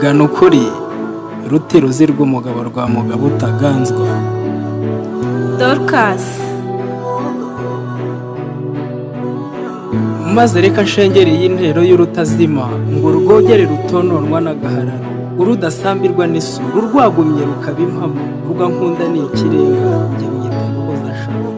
Gana ukuri ruti ruzirwa umugabo rwa mugabo utaganzwa. Dorcas. Maze reka nshengere iyi ntero y'urutazima ngo urwogere rutononwa n'agahararo, urudasambirwa n'isuri, urwagumye rukaba impamo, urwa nkunda ni ikirenga, njye mwita Ruhozashabo.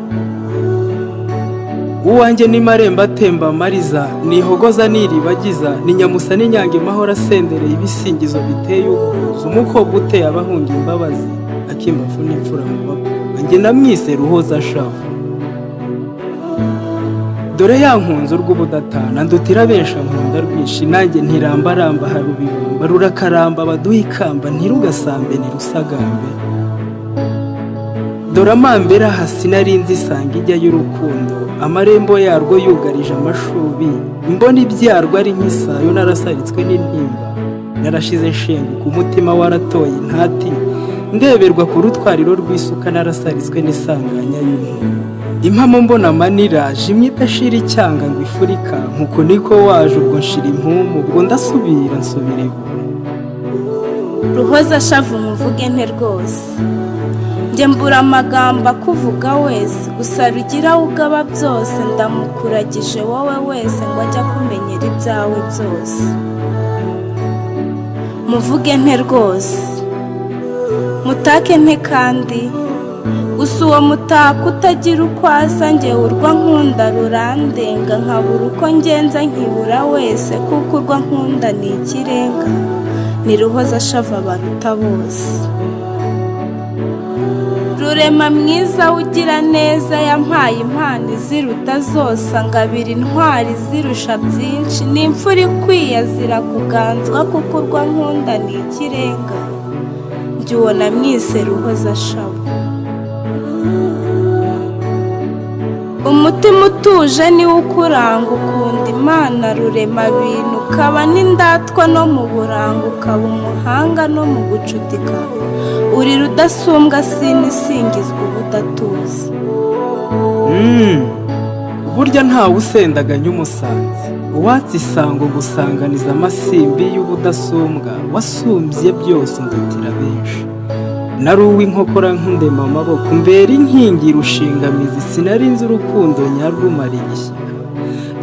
Uwanjye ni marembo atemba amariza, nihogoza niribagiza, ni nyamusa n'inyange mahoro asendereye ibisingizo biteye ubwuzu, umukobwa uteye abahunga imbabazi, akimbafu n'imfura mu bakobwa, njye namwise Ruhozashavu. Dore yankunze urw'ubudatana, ndutira benshi ankunda rwinshi, nanjye ntirambaramba harubibamba, rurakaramba baduha ikamba, ntirugasambe ntirusagambe. Dore amambere aha sinari nzi isanga ijya y'urukundo, amarembo yarwo yugarije amashubi, mbona ibyarwo ari nk'isayo narasaritswe n'intimba, narashize nshenguka umutima waratoye intati, ndeberwa ku rutwariro rw'isuka narasaritswe n'isanganya y'umuntu. Impamo mbona amanira jimwe idashira icyanga ngo ifurika, nkuko niko waje ubwo nshira impumu, ubwo ndasubira nsubira ibuntu. Ruhozashavu muvuge nte rwose, njye mbura amagambo akuvuga wese, gusa Rugira ugaba byose, ndamukuragije wowe wese ngo ajye akumenyera ibyawe byose. Muvuge nte rwose, mutake nte kandi, gusa uwo mutako utagira uko asa, njye urwa nkunda rurandenga, nkabura uko ngenza nkibura wese, kuko urwa nkunda ni ikirenga, ni Ruhozashavu abaruta bose. Rurema mwiza ugira neza, yampaye impano iziruta zose, angabira intwari izirusha byinshi, ni imfura ikwiye azira kuganzwa, kuko urwa nkunda ni ikirenga, njye uwo namwise Ruhozashavu. Umutima utuje niwo ukuranga, ukunda Imana rurema bintu, ukaba n'indatwa no mu buranga, ukaba umuhanga no mu gucudika, uri rudasumbwa sinisingizwa ubudatuza. Burya ntawe usendaganya umusanze, uwatse isango gusanganiza amasimbi y'ubudasumbwa, wasumbye byose undutira benshi. Nari uw'inkokora nkundema amaboko, mbera inkingi rushingamizi, sinari nzi urukundo nyarwo umara igishyika.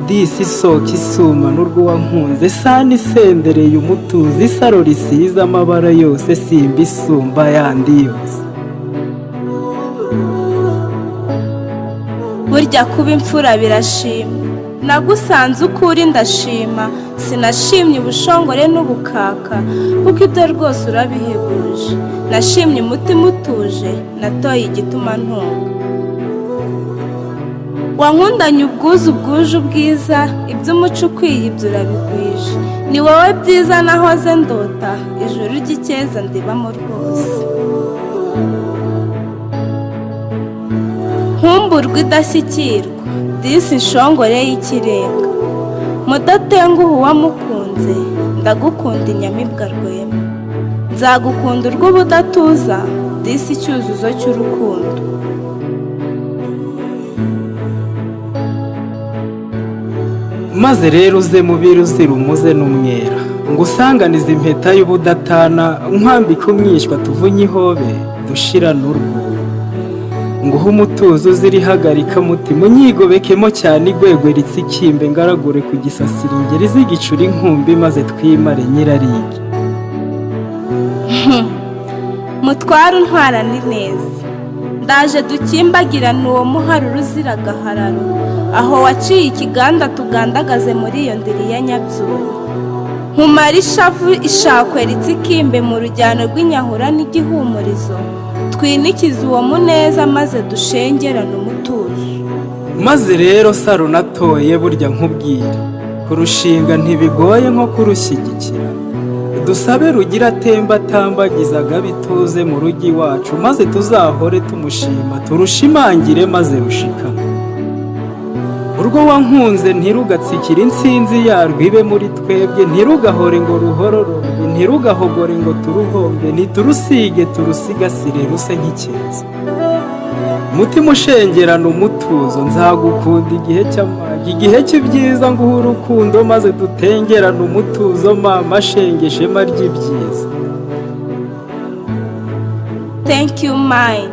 Disi isoko isuma n'urw'uwankunze, sani isendereye umutuzo, isaro risize amabara yose, simba isumba yandi yose. Burya kuba imfura birashima, nagusanze uko uri ndashima, sinashimye ubushongore n'ubukaka, kuko ibyo rwose urabihebuje. Nashimye umutima utuje, natoye igituma ntunga. Wankundanye ubwuzu bwuje ubwiza, iby'umuco ukwiye ibyo urabigwije. Ni wowe byiza nahoze ndota, ijuru ry'icyeza ndibamo rwose. Nkumburwa idashyikirwa, disi inshongore y'ikirenga. Mudatenguha uwamukunze, ndagukunda inyamibwa rwema. Nzagukunda urw'ubudatuza, disi icyuzuzo cy'urukundo. Maze rero uze mubiri uzira umuze n'umwera, ngusanganize impeta y'ubudatana, nkwambike umwishywa tuvunye ihobe dushirane urwuri. Nguhe umutuzo uzira ihagarika mutima, unyigobekemo cyane igwegwe ritsikimbe, ngaragure ku gisasira ingeri z'igicuri inkumbi, maze twimare nyirarigi. Mutware untwara ni neza, ndaje dukimbagirane uwo muharuro uzira agahararo, aho waciye ikiganda tugandagaze muri iyo ndiri ya Nyabyunyu. Nkumare ishavu ishakwe ritsikimbe mu rujyano rw'inyahura n'igihumurizo, twinikize uwo muneza maze dushengerane umutuzo. Maze rero saro natoye burya nkubwire, kurushinga ntibigoye nko kurushyigikira. Dusabe Rugira atemba atambagiza agabe ituze mu rugo iwacu, maze tuzahore tumushima turushimangire maze rushikame. Urwo wankunze ntirugatsikire intsinzi yarwo ibe muri twebwe, ntirugahore ngo ruhororombe, ntirugahogore ngo turuhombe, ntiturusige turusigasire ruse nk'icyeza. Mutima ushengerana umutuzo, nzagukunda igihe cy'amage, igihe cy'ibyiza, nguhe urukundo maze dutengerane umutuzo, mama shenge, ishema ry'ibyiza. Thank you, mine.